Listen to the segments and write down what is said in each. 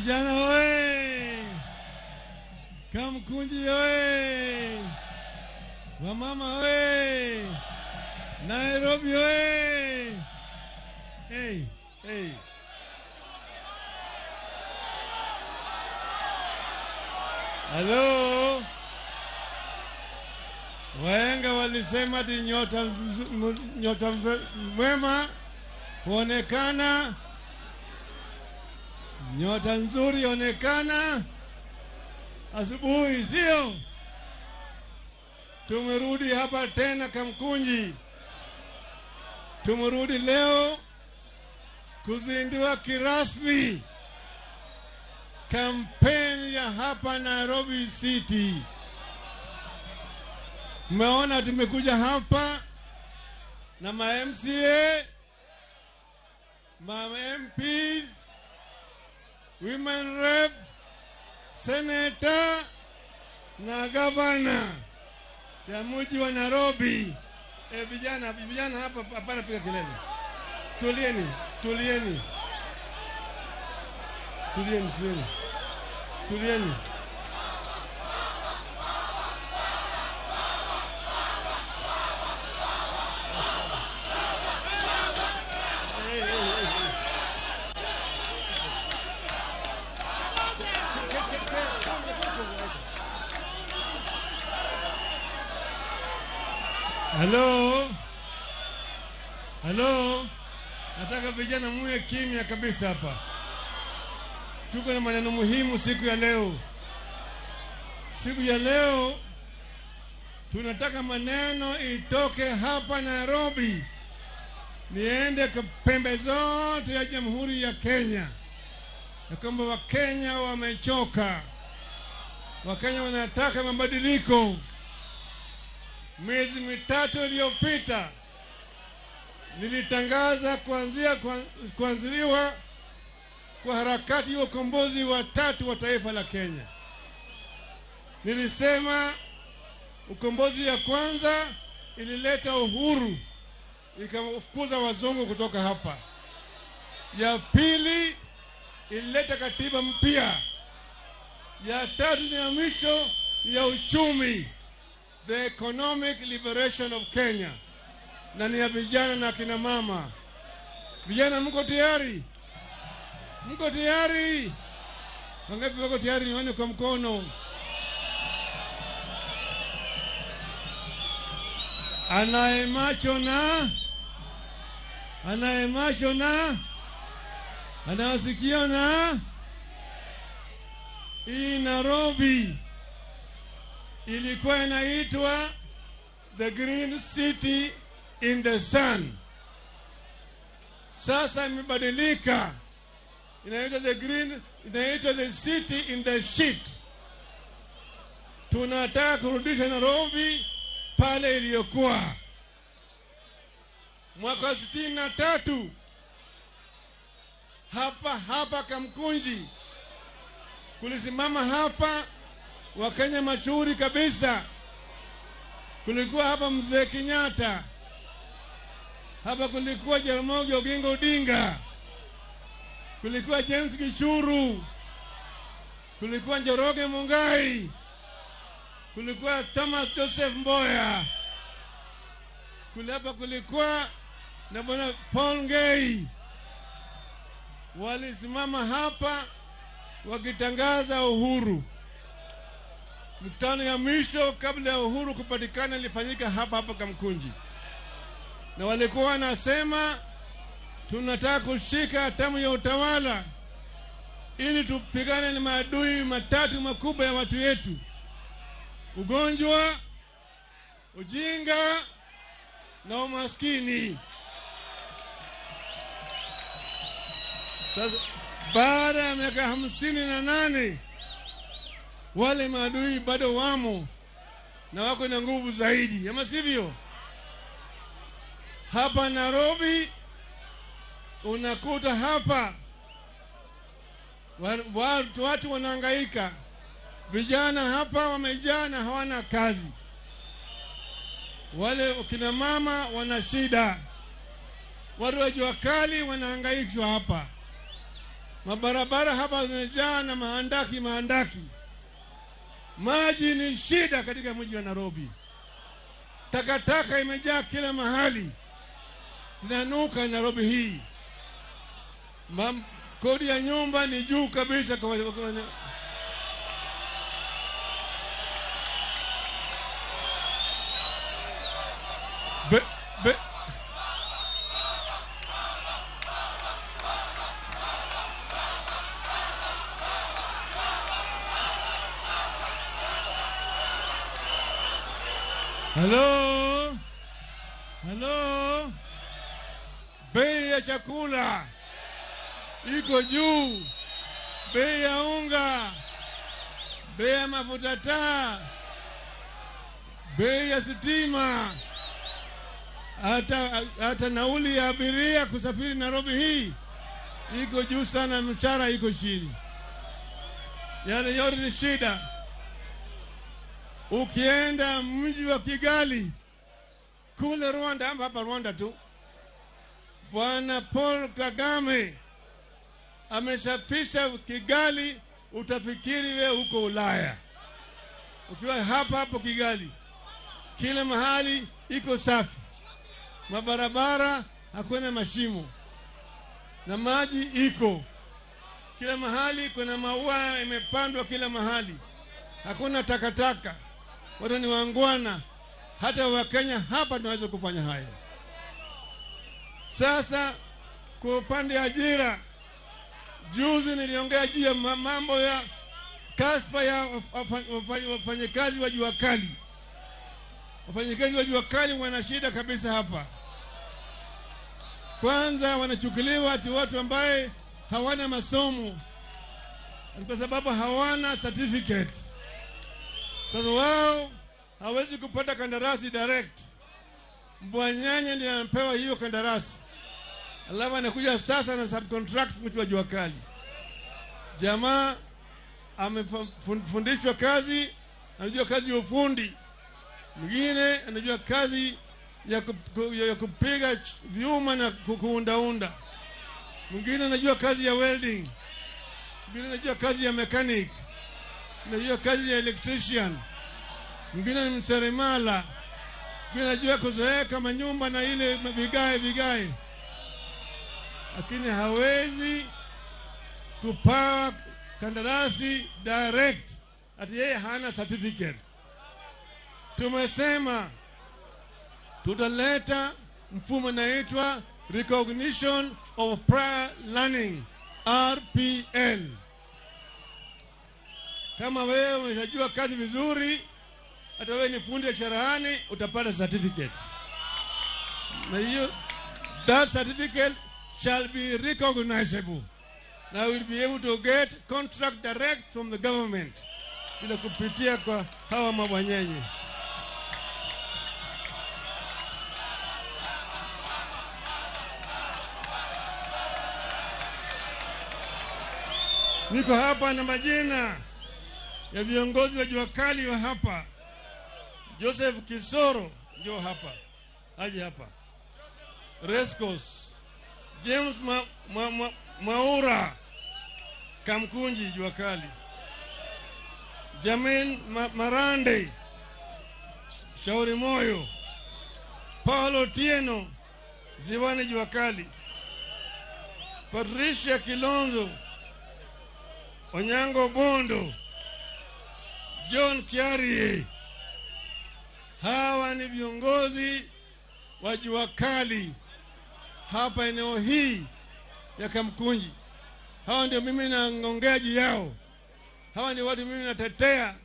Vijana oye! Kamkunji oye! Wamama oye! Nairobi oye! Hey, hey. Halo. Wahenga walisema ati nyota mwema huonekana, nyota nzuri onekana asubuhi, sio? Tumerudi hapa tena Kamkunji. Tumerudi leo kuzindua kirasmi kampeni ya hapa Nairobi City. Mmeona tumekuja hapa na ma MCA, ma MPs, women rep, senator na governor ya mji wa Nairobi. Vijana hapa hapana piga kelele. Tulieni, tulieni. Tulieni, tulieni. Tulieni. Hello. Hello. Nataka vijana muwe kimya kabisa hapa. Tuko na maneno muhimu siku ya leo. Siku ya leo tunataka maneno itoke hapa Nairobi niende kwa pembe zote ya Jamhuri ya Kenya, ya kwamba Wakenya wamechoka. Wakenya wanataka mabadiliko. Miezi mitatu iliyopita nilitangaza kuanziliwa kwa harakati ya ukombozi wa tatu wa taifa la Kenya. Nilisema ukombozi ya kwanza ilileta uhuru, ikafukuza wazungu kutoka hapa. Ya pili ilileta katiba mpya. Ya tatu ni ya mwisho ya uchumi, the economic liberation of Kenya. Na ni ya vijana na kina mama. Vijana mko tayari? Mko tayari? Wangapi wako tayari? Nione kwa mkono. Anaye macho na anaye macho na anasikia na. Hii Nairobi ilikuwa inaitwa the Green City in the Sun. Sasa imebadilika, inaitwa the green, inaitwa the city in the shit. Tunataka kurudisha Nairobi pale iliyokuwa mwaka 63. Hapa hapa Kamkunji kulisimama hapa Wakenya mashuhuri kabisa. Kulikuwa hapa Mzee Kenyatta, hapa kulikuwa Jaramogi Oginga Odinga, kulikuwa James Gichuru, kulikuwa Njoroge Mungai, kulikuwa Thomas Joseph Mboya, hapa kulikuwa na Bwana Paul Ngei. Walisimama hapa wakitangaza uhuru. Mkutano ya mwisho kabla ya uhuru kupatikana ilifanyika hapa hapa Kamkunji. Na walikuwa wanasema tunataka kushika hatamu ya utawala ili tupigane na maadui matatu makubwa ya watu wetu: ugonjwa, ujinga na umaskini. Sasa baada ya miaka 58 wale maadui bado wamo na wako na nguvu zaidi, ama sivyo? Hapa Nairobi unakuta hapa watu wanahangaika. Vijana hapa wamejaa na hawana kazi. Wale kina mama wana shida. Watu wa jua kali wanahangaishwa hapa. Mabarabara hapa zimejaa na mahandaki mahandaki. Maji ni shida katika mji wa Nairobi. Takataka imejaa kila mahali, zinanuka Nairobi hii. Kodi ya nyumba ni juu kabisa kwa be, Hello? Hello? Bei ya chakula iko juu, bei ya unga, bei ya mafuta taa, bei ya stima, hata nauli ya abiria kusafiri Nairobi hii iko juu sana, mshahara iko chini. Yale yote ni shida. Ukienda mji wa Kigali kule Rwanda, hapa Rwanda tu, Bwana Paul Kagame amesafisha Kigali, utafikiri we huko Ulaya. Ukiwa hapa hapo Kigali, kila mahali iko safi, mabarabara hakuna mashimo, na maji iko kila mahali, kuna maua imepandwa kila mahali, hakuna takataka. Watu ni wangwana. Hata wa Kenya hapa tunaweza kufanya haya. Sasa kwa upande ajira, juzi niliongea juu ya mambo ya kashfa ya wafanyakazi wa jua kali. Wafanyakazi wa jua kali wana shida kabisa hapa. Kwanza wanachukuliwa ati watu ambaye hawana masomo kwa sababu hawana certificate. Sasa wao hawezi kupata kandarasi direct. Mbwanyanya ndiye anapewa hiyo kandarasi. Alafu anakuja sasa na subcontract mtu wa jua kali. Jamaa amefundishwa kazi, anajua kazi ya ufundi. Mwingine anajua kazi ya kupiga vyuma na kuundaunda. Mwingine anajua kazi ya welding. Mwingine anajua kazi ya mechanic. Anajua kazi ya electrician. Mwingine ni mseremala. Mwingine anajua kuzeeka manyumba na ile vigae vigae. Lakini hawezi kupawa kandarasi direct, ati yeye hana certificate. Tumesema tutaleta mfumo unaitwa Recognition of Prior Learning, RPL. Kama wewe umeshajua kazi vizuri, hata wewe ni fundi wa cherehani, utapata certificate. Na hiyo, that certificate shall be recognizable. Now we'll be able to get contract direct from the government bila kupitia kwa hawa mabwanyenye. Niko hapa na majina ya viongozi wa jua kali wa hapa. Joseph Kisoro ndio hapa, aje hapa. Rescos James Maura Kamkunji jua kali. Jamin Marande Shauri Moyo. Paulo Tieno Ziwani jua kali. Patricia Kilonzo Onyango Bondo, John Kiarie. Hawa ni viongozi wa jua kali hapa eneo hii ya Kamkunji. Hawa ndio mimi naongea juu yao. Hawa ni watu mimi natetea.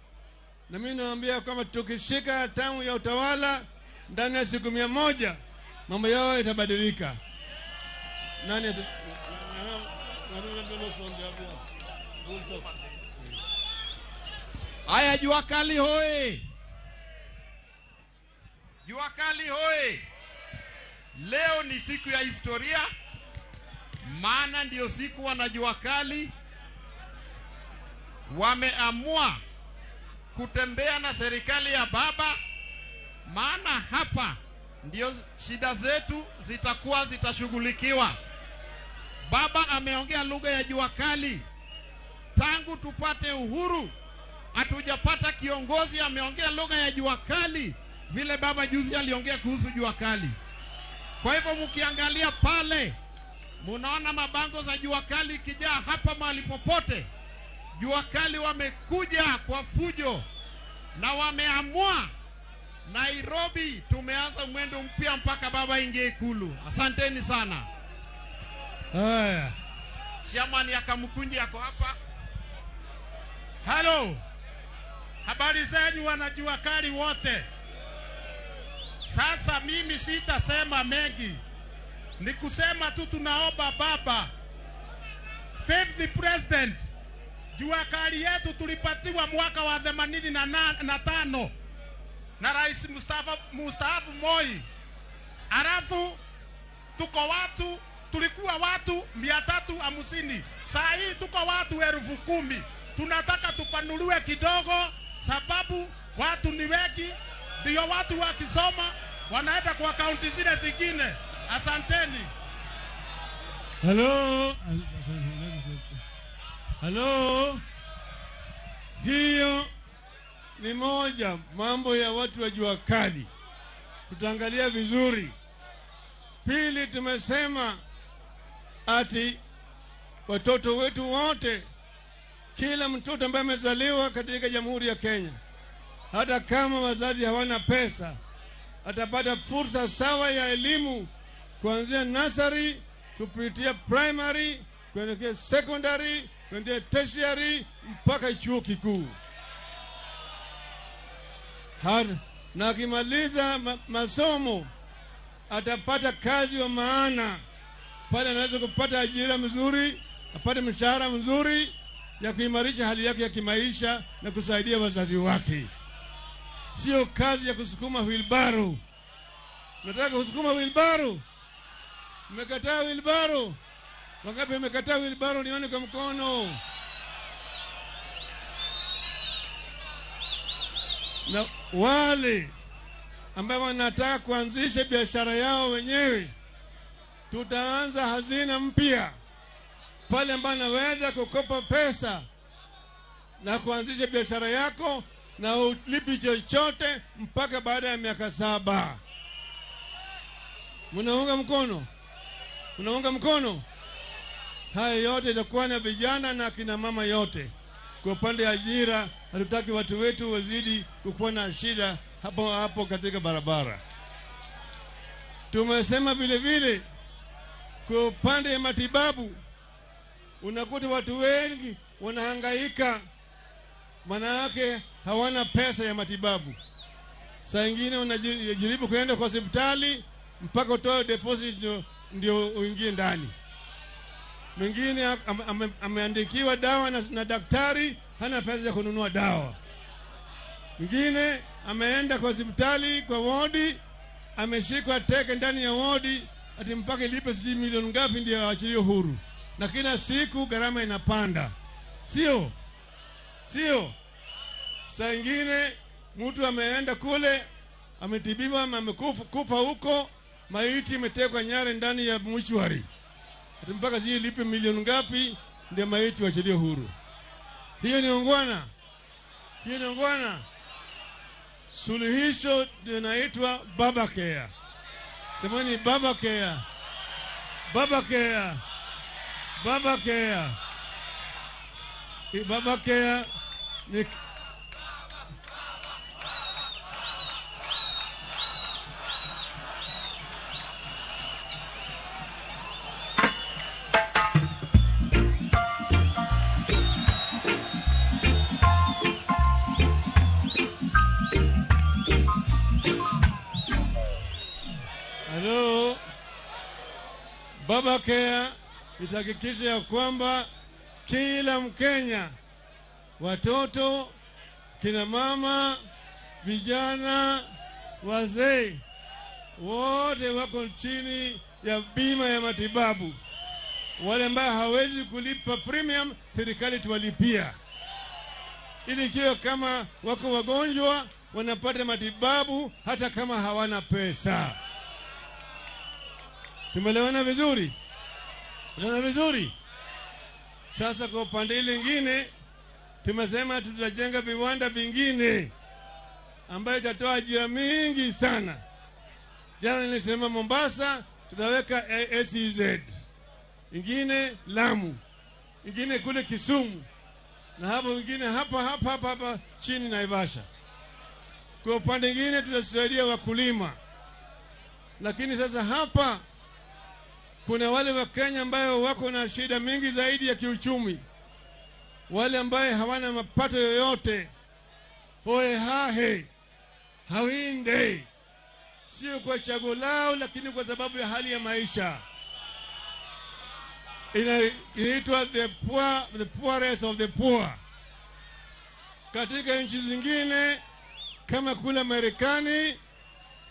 Na mimi naambia kwamba tukishika hatamu ya utawala ndani ya siku 100, mambo yao itabadilika. Nani Haya, jua kali hoe! Jua kali hoe! Leo ni siku ya historia, maana ndio siku wana jua kali wameamua kutembea na serikali ya baba, maana hapa ndio shida zetu zitakuwa zitashughulikiwa. Baba ameongea lugha ya jua kali. Tangu tupate uhuru hatujapata kiongozi ameongea lugha ya jua kali vile baba juzi aliongea kuhusu jua kali. Kwa hivyo mkiangalia pale munaona mabango za jua kali ikijaa hapa mahali popote. Jua kali wamekuja kwa fujo na wameamua Nairobi tumeanza mwendo mpya mpaka baba ingie Ikulu. Asanteni sana. Haya. Chairman ya Kamukunji yako hapa. Halo. Habari zenyu wanajua kali wote. Sasa mimi sitasema mengi. Ni kusema tu tunaomba baba fifth president, jua kali yetu tulipatiwa mwaka wa 85 na Rais mustaafu Moi. Alafu tuko watu, tulikuwa watu 350. Saa hii tuko watu 10,000. Tunataka tupanuliwe kidogo sababu watu ni wengi, ndio watu wakisoma wanaenda kwa kaunti zile zingine. Asanteni. Hello. Hello. Hiyo ni moja mambo ya watu wa jua kali. Tutaangalia vizuri. Pili, tumesema ati watoto wetu wote, kila mtoto ambaye amezaliwa katika Jamhuri ya Kenya, hata kama wazazi hawana pesa, atapata fursa sawa ya elimu kuanzia nursery kupitia primary kuelekea secondary kuendelea tertiary mpaka chuo kikuu. Na akimaliza masomo atapata kazi wa maana. Pale anaweza kupata ajira mzuri, apate mshahara mzuri ya kuimarisha hali yake ya kimaisha na kusaidia wazazi wake. Sio kazi ya kusukuma wheelbarrow. Nataka kusukuma wheelbarrow. Mmekataa wheelbarrow? Wangapi wamekataa wheelbarrow? Nione kwa mkono. Na wale ambao wanataka kuanzisha biashara yao wenyewe, tutaanza hazina mpya pale ambapo naweza kukopa pesa na kuanzisha biashara yako na ulipi chochote mpaka baada ya miaka 7. Mnaunga mkono? Mnaunga mkono? Haya yote itakuwa na vijana na kina mama yote. Kwa upande wa ajira, hatutaki watu wetu wazidi kukuwa na shida hapo hapo katika barabara. Tumesema vile vile kwa upande wa matibabu, unakuta watu wengi wanahangaika, manake hawana pesa ya matibabu. Saa nyingine unajaribu kuenda kwa hospitali mpaka utoe deposit ndio uingie ndani. Mwingine ameandikiwa dawa na daktari, hana pesa ya kununua dawa. Mwingine ameenda kwa hospitali kwa wodi, ameshikwa teke ndani ya wodi, ati mpaka ilipe sijui milioni ngapi ndio aachiliwe huru. Na kila siku gharama inapanda. Sio? Sio? Saa nyingine mtu ameenda kule, ametibiwa, amekufa huko, maiti imetekwa nyara ndani ya mchwari. Ati mpaka sijui ilipe milioni ngapi ndio maiti waachiliwe huru. Hiyo ni ungwana. Hiyo ni ungwana. Suluhisho linaitwa Baba Care. Semeni Baba Care. Baba Care. Baba Care. Baba Care ni Hello. Baba Care itahakikisha ya kwamba kila Mkenya, watoto, kina mama, vijana, wazee, wote wako chini ya bima ya matibabu. Wale ambao hawezi kulipa premium, serikali tuwalipia, ili ikiwa kama wako wagonjwa wanapata matibabu hata kama hawana pesa. Tumeelewana vizuri? Unaona vizuri? Sasa kwa upande lingine tumesema tutajenga viwanda vingine ambayo itatoa ajira mingi sana. Jana nilisema Mombasa tutaweka SEZ, ingine Lamu, ingine kule Kisumu, na hapo ingine hapa hapa hapa hapa chini Naivasha. Kwa upande mwingine tutasaidia wakulima. Lakini sasa hapa kuna wale wa Kenya ambao wako na shida mingi zaidi ya kiuchumi, wale ambao hawana mapato yoyote, hoe hahe hawinde, sio kwa chaguo lao, lakini kwa sababu ya hali ya maisha. Inaitwa the poor, the poorest of the poor. Katika nchi zingine kama kule Marekani,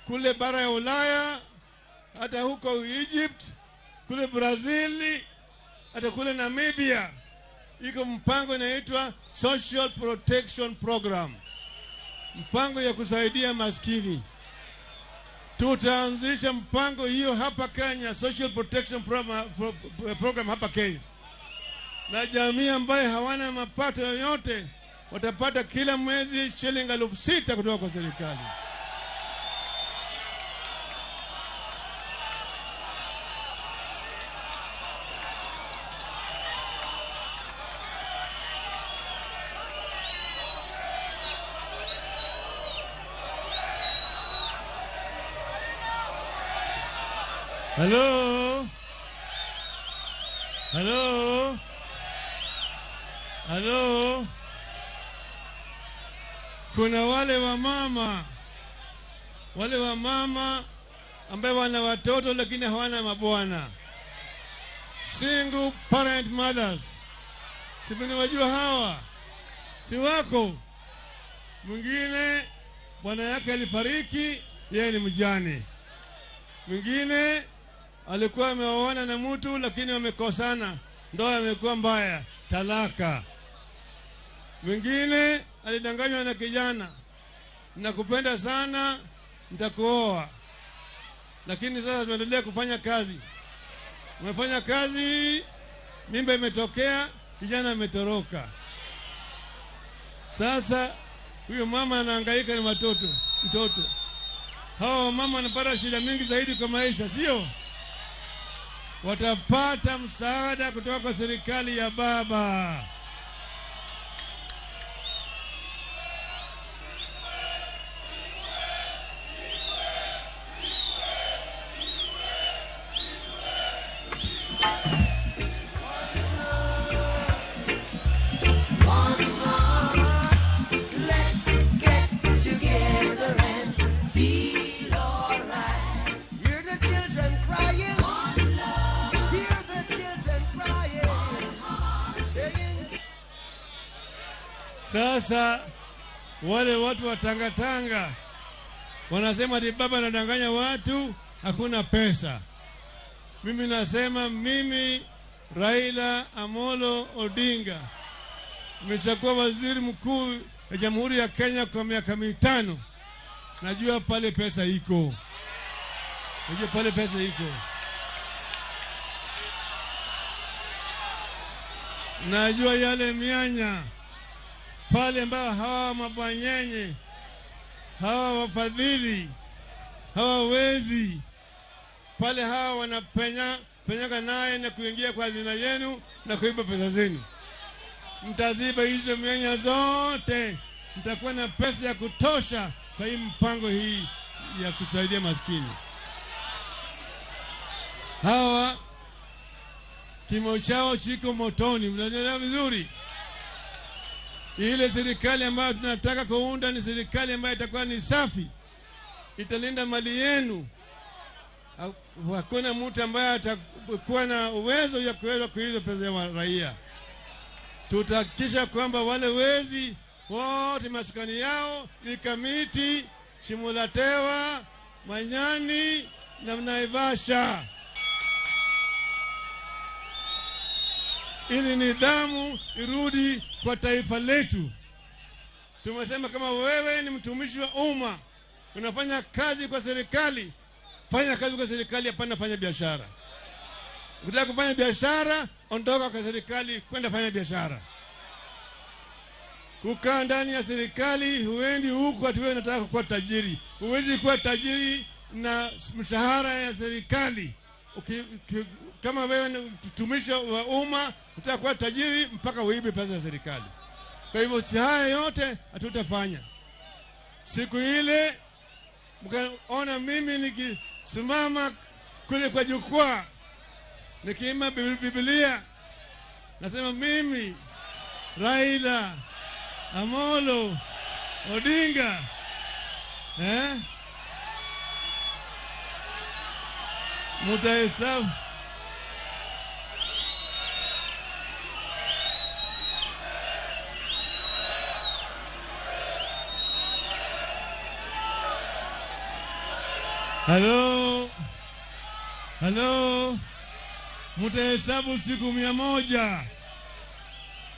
kule bara ya Ulaya, hata huko Egypt, kule Brazil, hata kule Namibia, iko mpango inaitwa Social Protection Program, mpango ya kusaidia maskini. Tutaanzisha mpango hiyo hapa Kenya, Social Protection Program hapa Kenya, na jamii ambaye hawana mapato yoyote watapata kila mwezi shilingi 6,000 kutoka kwa serikali. Hello? Hello? Hello? Kuna wale wamama ambao wana watoto lakini hawana mabwana, single parent mothers. Si mnawajua hawa? Si wako? Mwingine bwana yake alifariki, yeye ni mjane. Mwingine alikuwa ameoana na mtu lakini wamekosana, ndoa imekuwa mbaya, talaka. Mwingine alidanganywa na kijana, nakupenda sana, nitakuoa, lakini sasa tuendelee kufanya kazi. Umefanya kazi, mimba imetokea, kijana ametoroka. Sasa huyo mama anahangaika na mtoto. Hawa mama wanapata shida mingi zaidi kwa maisha, sio? Watapata msaada kutoka kwa serikali ya baba. Sasa wale watu wa Tangatanga wanasema ati baba anadanganya watu, hakuna pesa. Mimi nasema mimi Raila Amolo Odinga nimeshakuwa waziri mkuu ya Jamhuri ya Kenya kwa miaka 5. Najua pale pesa iko. Najua pale pesa iko. Najua yale mianya pale ambao hawa mabwanyenye, hawa wafadhili, hawa wezi, pale hawa wanapenya penyaka naye na kuingia kwa hazina yenu na kuiba pesa zenu. Mtaziba hizo mianya zote, mtakuwa na pesa ya kutosha kwa hii mpango hii ya kusaidia maskini. Hawa kimo chao chiko motoni, mnaelewa vizuri. Ile serikali ambayo tunataka kuunda ni serikali ambayo itakuwa ni safi, italinda mali yenu. Hakuna mtu ambaye atakuwa na uwezo ya kuweza kuiba pesa ya raia. Tutahakikisha kwamba wale wezi wote maskani yao ni Kamiti, Shimolatewa, Manyani na Naivasha, ili nidhamu irudi kwa taifa letu. Tumesema kama wewe ni mtumishi wa umma, unafanya kazi kwa serikali, fanya kazi kwa serikali, hapana fanya biashara. Ukitaka kufanya biashara, ondoka kwa serikali kwenda fanya biashara. Kukaa ndani ya serikali, huendi huku ati wewe unataka kuwa tajiri. Huwezi kuwa tajiri na mshahara ya serikali. Kama wewe ni mtumishi wa umma, utakuwa tajiri mpaka uibe pesa ya serikali. Kwa hivyo si haya yote hatutafanya. Siku ile mkaona mimi nikisimama kule kwa jukwaa nikiimba Biblia, nasema mimi Raila Amolo Odinga, mutahesabu. Halo, halo, mutahesabu siku 100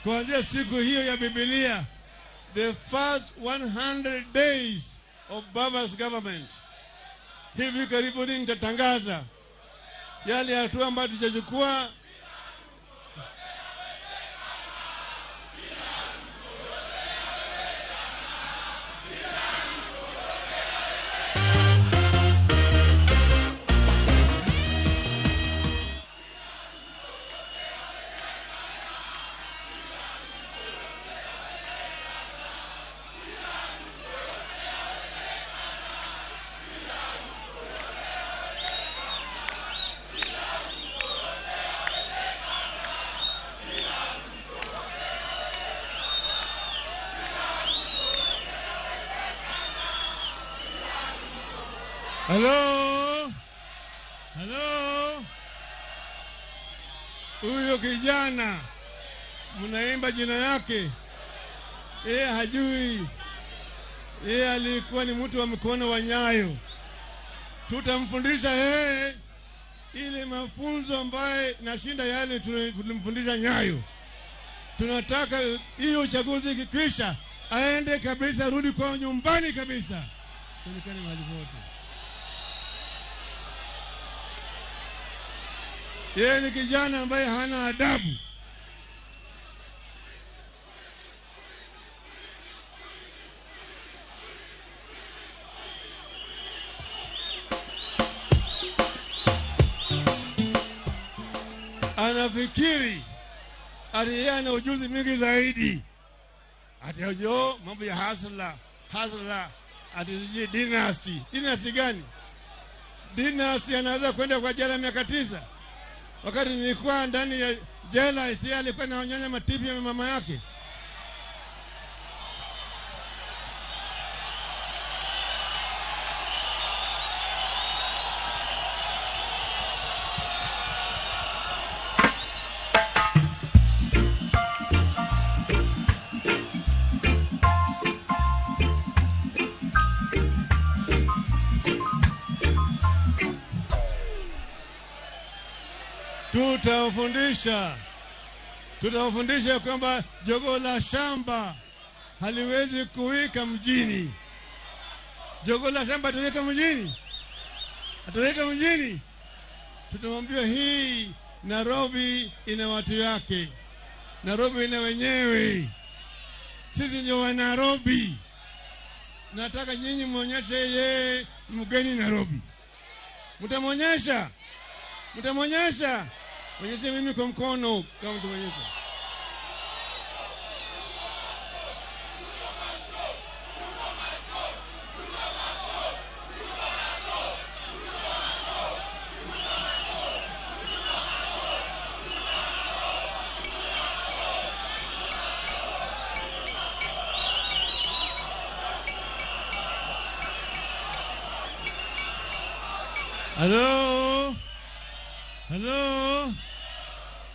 kuanzia siku hiyo ya Biblia, the first 100 days of Baba's government. Hivi karibuni nitatangaza yale hatua ambayo tutachukua. Hello? Hello? Huyo kijana mnaimba jina yake, yeye hajui. Yeye alikuwa ni mtu wa mkono wa Nyayo. Tutamfundisha yeye ile mafunzo ambaye nashinda yale tulimfundisha Nyayo. Tunataka hiyo uchaguzi ikikwisha aende kabisa, rudi kwa nyumbani kabisa. Tuonekane mahali pote. Yeye ni kijana ambaye hana adabu. Anafikiri ati yeye ana ujuzi mingi zaidi. Ati hojo mambo ya hasla, hasla, ati sijui dynasty. Dynasty gani? Dynasty anaweza kwenda kwa jela miaka 9. Wakati nilikuwa ndani ya jela, isi alikuwa anaonyanya matipi ya mama yake. Tutawafundisha kwamba jogoo la shamba haliwezi kuwika mjini. Jogoo la shamba ataweka mjini? Ataweka mjini? Tutamwambia hii Nairobi ina watu yake. Nairobi ina wenyewe. Sisi ndio wa Nairobi. Nataka nyinyi muonyeshe yeye mgeni Nairobi. Mtamwonyesha? Mtamwonyesha? Onyeshe mimi kwa mkono kama mtuonyesha. Hello? Hello?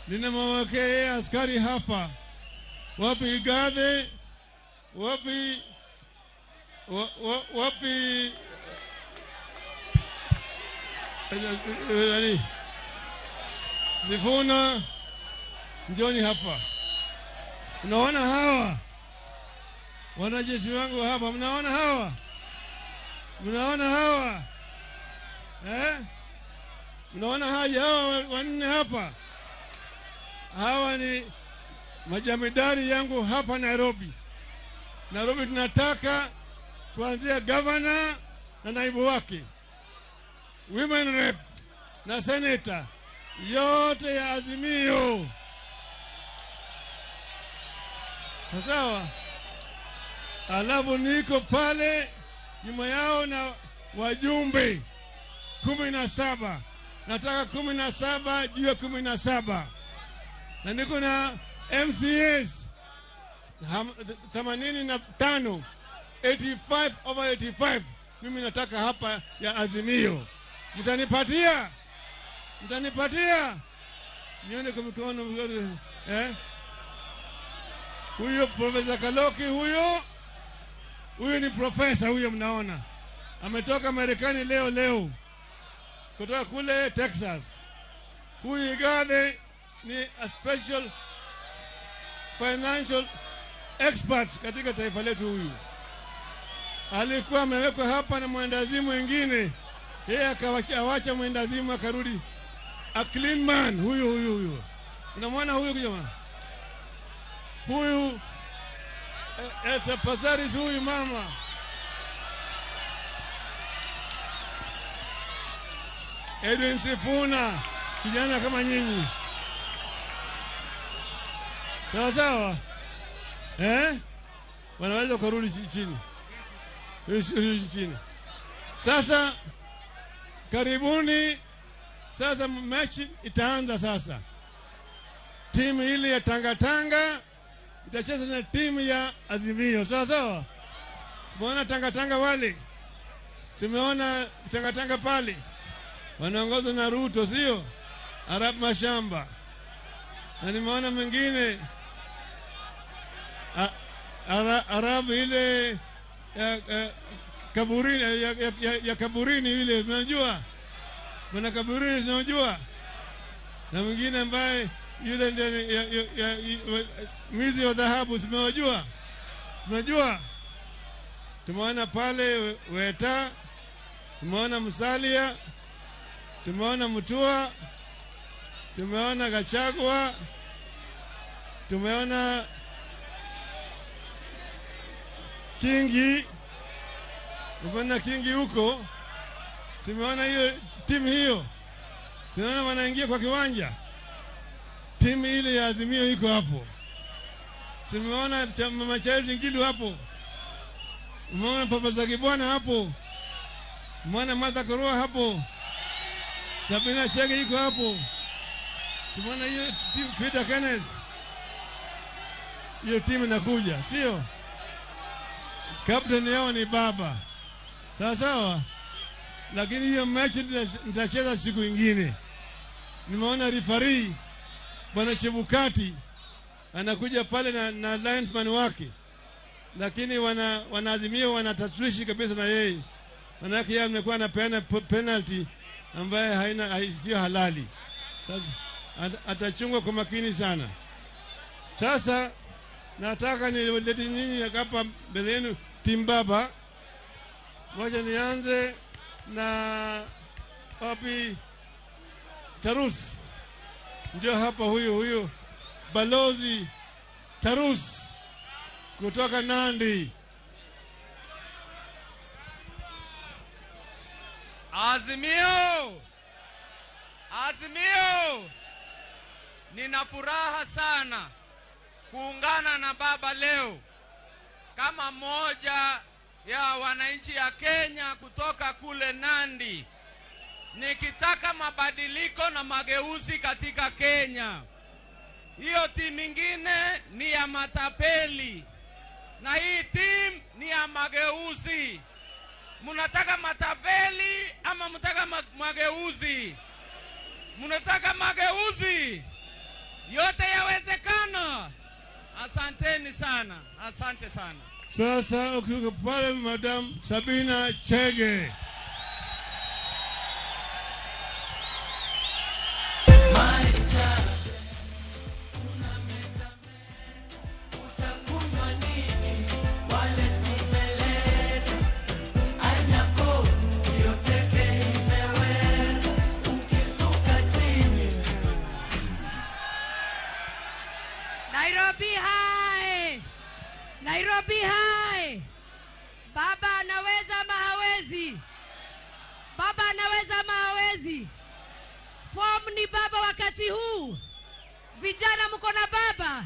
Ninamwekea askari hapa. Wapi Igathe? Wapi wapi nani? Sifuna, njoni hapa. Unaona hawa wanajeshi wangu hapa, mnaona hawa? Mnaona hawa? Mnaona haja hawa wanne hapa, hawa ni majamidari yangu hapa Nairobi. Nairobi tunataka kuanzia governor na naibu wake, women rep na senator, yote ya Azimio. Sawa. Alafu niko pale nyuma yao na wajumbe 17. Nataka 17 juu ya 17. Na niko na MCAs 85, 85 over 85. Mimi nataka hapa ya Azimio. Mtanipatia? Mtanipatia? Nione kwa mikono, eh? Huyo Profesa Kaloki huyo, huyo ni profesa huyo, mnaona. Ametoka Marekani leo leo, kutoka kule Texas. Huyu Igathe ni a special financial expert katika taifa letu huyu. Alikuwa amewekwa hapa na mwendazimu mwingine, yeye akawacha mwendazimu akarudi. A clean man huyu huyu huyu. Unamwona huyu jamaa? Huyu Elsa Pasaris huyu mama. Edwin Sifuna, kijana kama nyinyi. Sawa sawa? Eh? Wanaweza kurudi chini. Rudi chini. Sasa karibuni, sasa mechi itaanza sasa. Timu ile ya Tanga Tanga itacheza na timu ya Azimio. Sawa sawa? Mbona Tanga Tanga wale? Simeona Tanga Tanga pale. Wanaongozwa na Ruto, sio? Arab Mashamba. Na nimeona mwingine Arab ile ya kaburini, ya kaburini ile, unajua? Kuna kaburini tunajua. Na mwingine ambaye yule ndiye mwizi wa dhahabu, simewajua? Unajua? Tumeona pale Weta, tumeona Musalia, tumeona Mutua, tumeona Gachagua, tumeona Kingi. Umeona Kingi huko? Simeona hiyo timu hiyo. Simeona wanaingia kwa kiwanja. Timu ile ya Azimio iko hapo. Simeona Mama Charity Ngilu hapo. Umeona Papa Zakibwana hapo. Umeona Martha Karua hapo. Sabina Chege iko hapo. Simeona hiyo timu Peter Kenneth. Hiyo timu inakuja, sio? Captain yao ni baba. Sawa sawa? Lakini hiyo mechi nitacheza siku nyingine. Nimeona referee Bwana Chebukati anakuja pale na linesman wake. Lakini wanaazimio wanatatuishi kabisa na yeye. Manake yeye amekuwa anapeana penalty ambaye haina, sio halali. Sasa atachungwa kwa makini sana. Sasa nataka nilete nyinyi hapa mbele yenu timu baba. Ngoja nianze na Papi Tarus. Njoo hapa huyu Balozi Tarus kutoka Nandi. Azimio! Azimio! Nina furaha sana kuungana na baba leo kama mmoja ya wananchi ya Kenya kutoka kule Nandi, nikitaka mabadiliko na mageuzi katika Kenya. Hiyo timu nyingine ni ya matapeli na hii timu ni ya mageuzi. Mnataka matapeli ama mnataka mageuzi? Mnataka mageuzi? Yote yawezekana. Asanteni sana. Asante sana. Sasa ukiwa pale Madam Sabina Chege. Baba anaweza ama hawezi? Baba anaweza ama hawezi? Form ni baba wakati huu. Vijana mko na baba.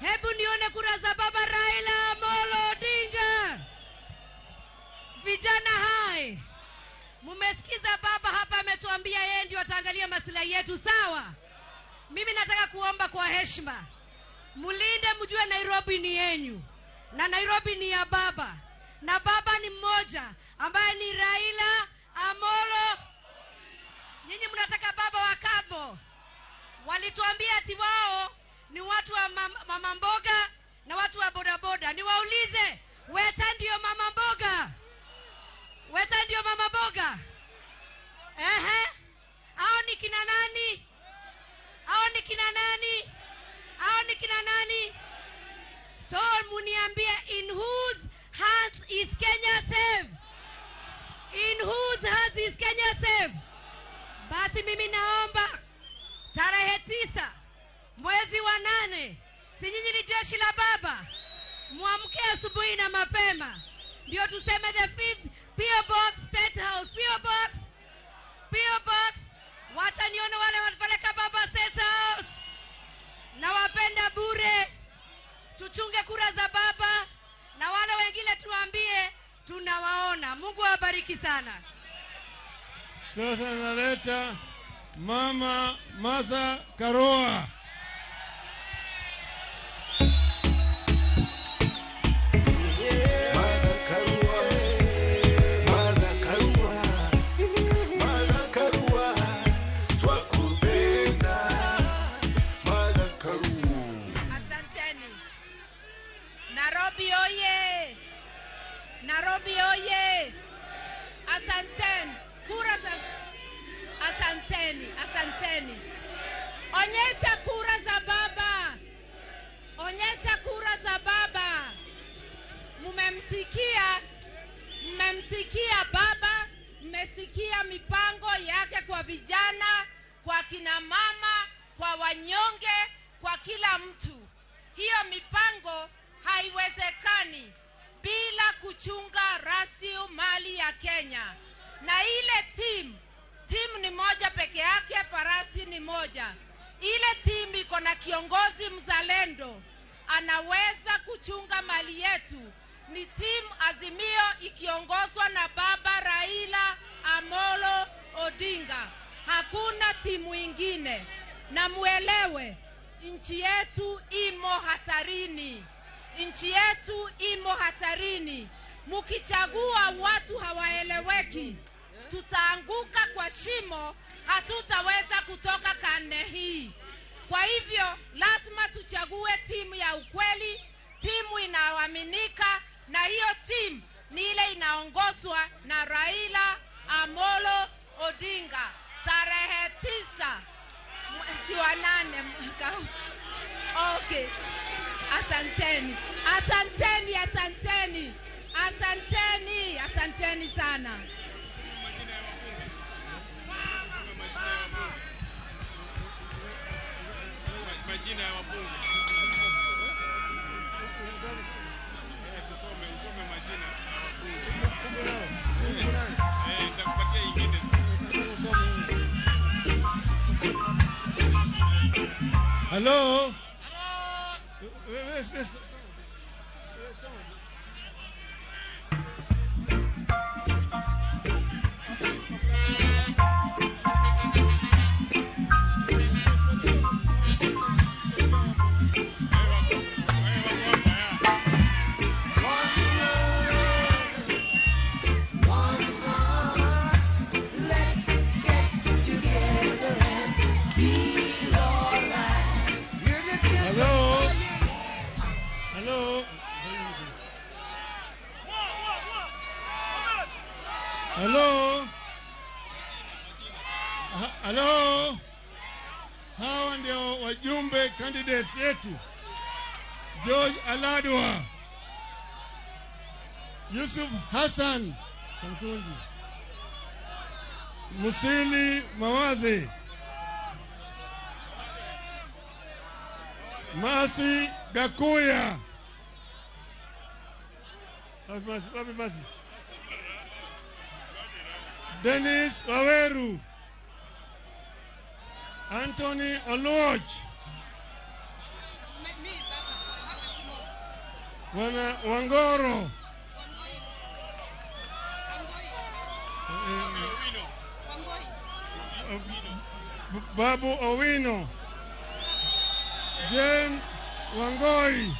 Hebu nione kura za baba Raila Amolo Odinga. Vijana hai, mumesikiza baba hapa ametuambia yeye ndio ataangalia maslahi yetu, sawa? Mimi nataka kuomba kwa heshima, mulinde, mjue Nairobi ni yenyu na Nairobi ni ya baba, na baba ni mmoja ambaye ni Raila Amolo. Nyinyi mnataka baba wa kambo. Walituambia ati wao ni watu wa mama mboga na watu wa bodaboda. Niwaulize, Weta ndio mama mboga? Weta ndio mama mboga? Ehe. Hao ni kina nani? Hao ni kina nani? Hao ni kina nani? So muniambie, in whose hands is Kenya safe? In whose hands is Kenya safe? Basi mimi naomba tarehe 9 mwezi wa 8, si nyinyi ni jeshi la baba, muamke asubuhi na mapema ndio tuseme the 5th P.O. Box State House, P.O. Box, P.O. Box. Wacha nione wale wanapeleka baba State House. Na wapenda bure, tuchunge kura za baba, na wale wengine tuambie tunawaona. Mungu awabariki sana. Sasa naleta Mama Martha Karua. Asanteni. Nairobi oye! Nairobi oye! Asanteni. Kura za Asanteni, asanteni. Onyesha kura za baba. Onyesha kura za baba. Mmemsikia baba, mmesikia mipango yake kwa vijana, kwa kina mama, kwa wanyonge, kwa kila mtu. Hiyo mipango haiwezekani bila kuchunga rasilimali ya Kenya. Na ile timu ni moja peke yake, farasi ni moja. Ile timu iko na kiongozi mzalendo, anaweza kuchunga mali yetu. Ni timu Azimio ikiongozwa na baba Raila Amolo Odinga. Hakuna timu ingine. Na muelewe, nchi yetu imo hatarini. Nchi yetu imo hatarini. Mukichagua watu hawaeleweki, tutaanguka kwa shimo, hatutaweza kutoka karne hii. Kwa hivyo lazima tuchague timu ya ukweli, timu inayoaminika, na hiyo timu ni ile inaongozwa na Raila Amolo Odinga. Tarehe 9 mwezi wa 8 mwaka huu. Okay. Asanteni. Asanteni, asanteni. Asanteni, asanteni sana. Majina ya wabunge. Tusome majina ya wabunge. Nitakupatia ingine. Hello. Hello. Hello. Hawa ndio wajumbe candidates yetu. George Aladwa, Yusuf Hassan Kamkunji, Musili Mawadhi, Masi Gakuya. Wapi Masi? Dennis Waweru, Anthony Oluoch, Bwana Wangoro, Babu Owino, Jane Wangoi,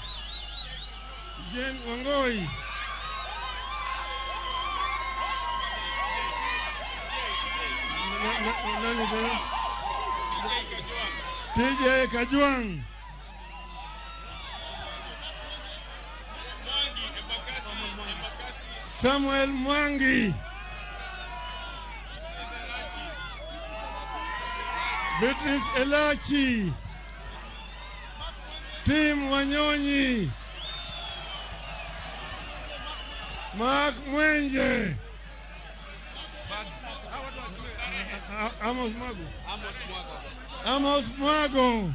Jane Wangoi, nani tena? TJ Kajwang, Samuel Mwangi, Beatrice Elachi, Tim Wanyonyi, Mark Mwenje, Amos Mwago, Amos Mwago,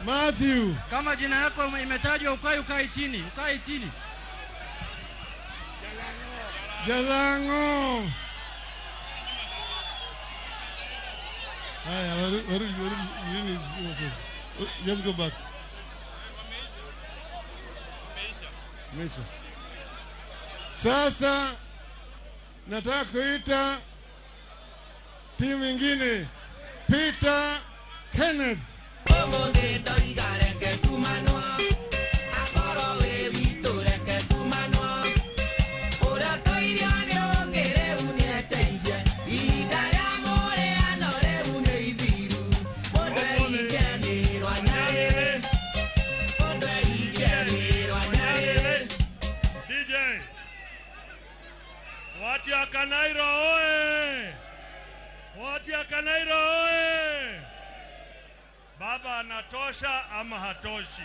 Matthew. Kama jina yako imetajwa, ukae chini, ukae chini. Jalango. Haya, warudi, warudi. Just go back. Meisha. Sasa nataka kuita timu ingine, Peter Kenneth. DJ, watu ya Kanairo oe! Watu ya Kanairo oe! Baba anatosha ama hatoshi?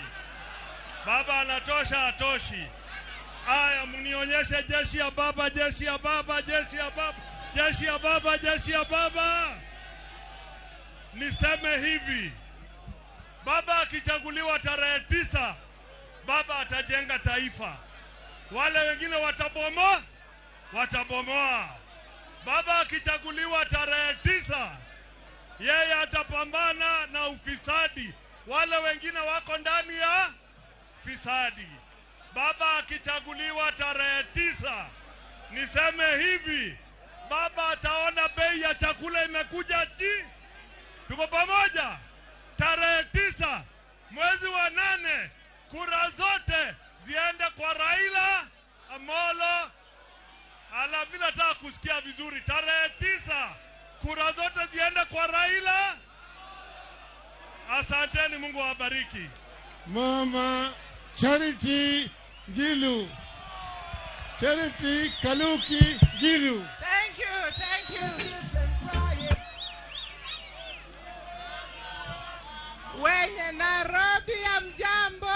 Baba anatosha, hatoshi? Aya, mnionyeshe jeshi ya baba, jeshi ya baba, jeshi ya baba, jeshi ya baba, jeshi ya baba. Niseme hivi, baba akichaguliwa tarehe 9, baba atajenga taifa. Wale wengine watabomoa, watabomoa. Baba akichaguliwa tarehe 9, yeye atapambana na ufisadi. Wale wengine wako ndani ya fisadi. Baba akichaguliwa tarehe 9, niseme hivi, baba ataona bei ya chakula imekuja chini. Tuko pamoja? Tarehe 9 mwezi wa 8, kura zote ziende kwa Raila Amolo. Ala, mimi nataka kusikia vizuri. Tarehe 9 kura zote ziende kwa Raila. Asanteni, Mungu awabariki. Mama Charity Ngilu, Charity Kaluki Ngilu. Thank you, thank you. Wenye Nairobi ya mjambo,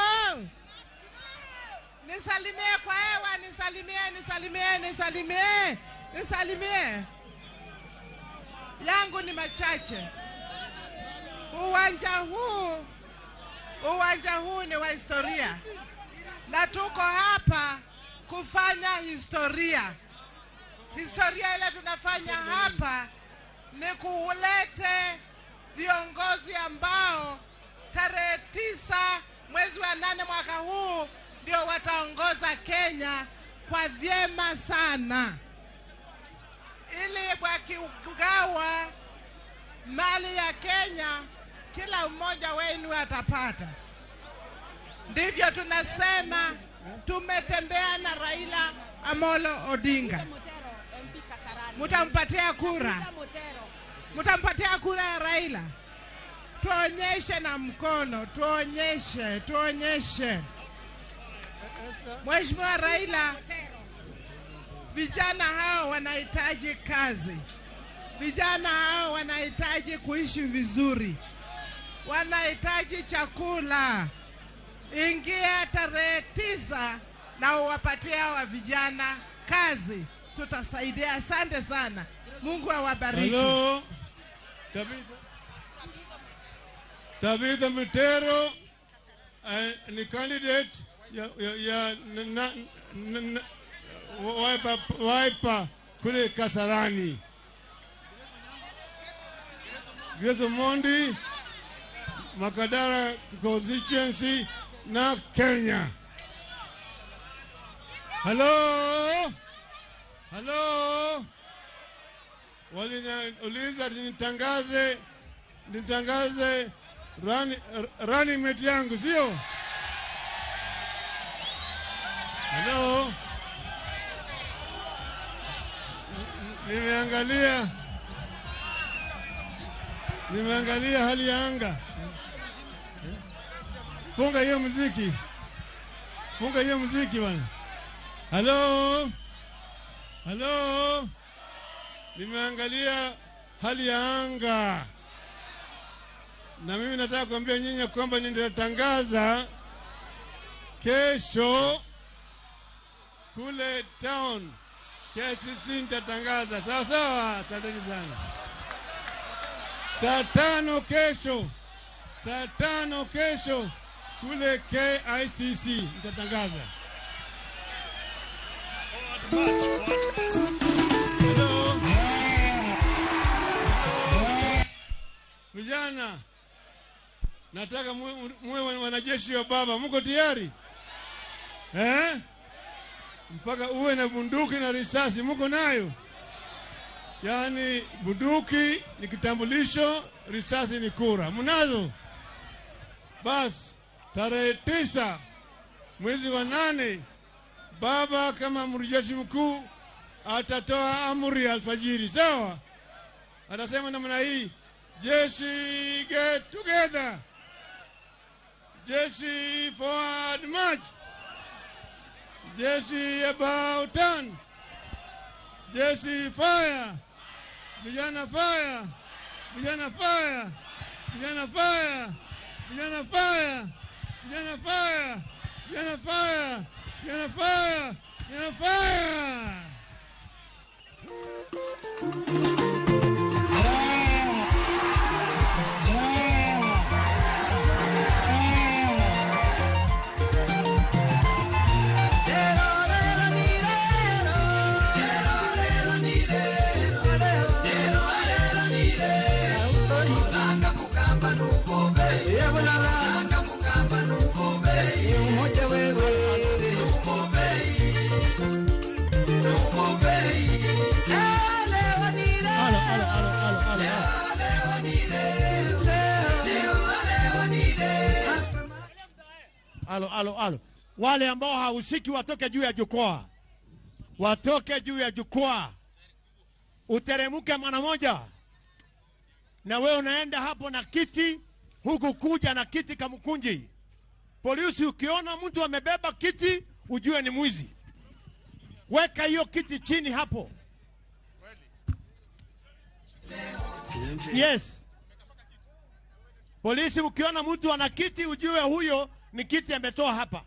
nisalimie kwa hewa, nisalimie, nisalimie, nisalimie, nisalimie. Yangu ni machache. Uwanja huu ni wa historia, na tuko hapa kufanya historia. Historia ile tunafanya hapa ni kulete viongozi ambao tarehe 9 mwezi wa 8 mwaka huu ndio wataongoza Kenya kwa vyema sana, ili wakigawa mali ya Kenya kila mmoja wenu atapata. Ndivyo tunasema tumetembea na Raila Amolo Odinga. Mutampatia kura, mutampatia kura ya Raila. Tuonyeshe na mkono, tuonyeshe, tuonyeshe. Mheshimiwa Raila, vijana hao wanahitaji kazi. Vijana hao wanahitaji kuishi vizuri. Wanahitaji chakula. Ingia tarehe 9 na uwapatie hawa vijana kazi. Tutasaidia. Asante sana. Mungu awabariki. Hello. Tabitha. Tabitha Mutero ni candidate ya Wiper kule Kasarani. Grace Omondi, Makadara constituency na Kenya. Hello? Hello? Waliniuliza nitangaze running mate yangu, sio? Hello? Nimeangalia hali ya anga. Funga hiyo muziki. Funga hiyo muziki bwana. Hello? Hello? Nimeangalia hali ya anga. Na mimi nataka kuambia nyinyi kwamba nitatangaza kesho kule town KCC nitatangaza. Sawa sawa, asanteni sana. Saa 5 kesho. Saa 5 kesho kule KICC nitatangaza. Hello. Vijana, nataka muwe wanajeshi wa baba. Mko tayari? Eh? Mpaka uwe na bunduki na risasi, mko nayo? Yaani bunduki ni kitambulisho, risasi ni kura. Mnazo? Bas, tarehe 9 mwezi wa 8 baba kama amiri jeshi mkuu atatoa amri alfajiri, sawa? Atasema namna hii: jeshi get together, jeshi forward march, jeshi about turn, jeshi fire, vijana fire, vijana fire, vijana fire, vijana fire, vijana fire, vijana fire, vijana fire, vijana fire. Alo, alo, alo. Wale ambao hahusiki watoke juu ya jukwaa. Watoke juu ya jukwaa. Uteremuke mara moja. Na wewe unaenda hapo na kiti, huku kuja na kiti kamkunji. Polisi ukiona mtu amebeba kiti, ujue ni mwizi. Weka hiyo kiti chini hapo. Yes. Polisi ukiona mtu ana kiti, ujue huyo ni kiti ametoa hapa.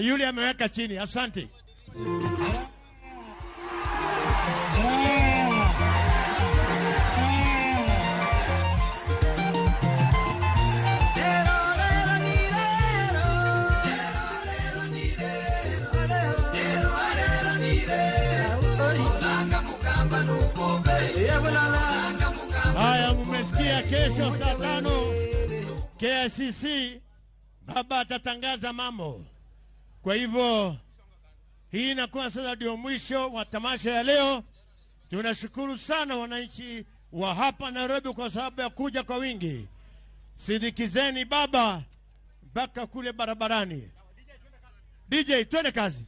Yule ameweka chini. Asante. Haya, mmesikia, kesho saa 5 KICC baba atatangaza mambo. Kwa hivyo hii inakuwa sasa ndio mwisho wa tamasha ya leo. Tunashukuru sana wananchi wa hapa Nairobi kwa sababu ya kuja kwa wingi. Sindikizeni baba mpaka kule barabarani. DJ, twende kazi.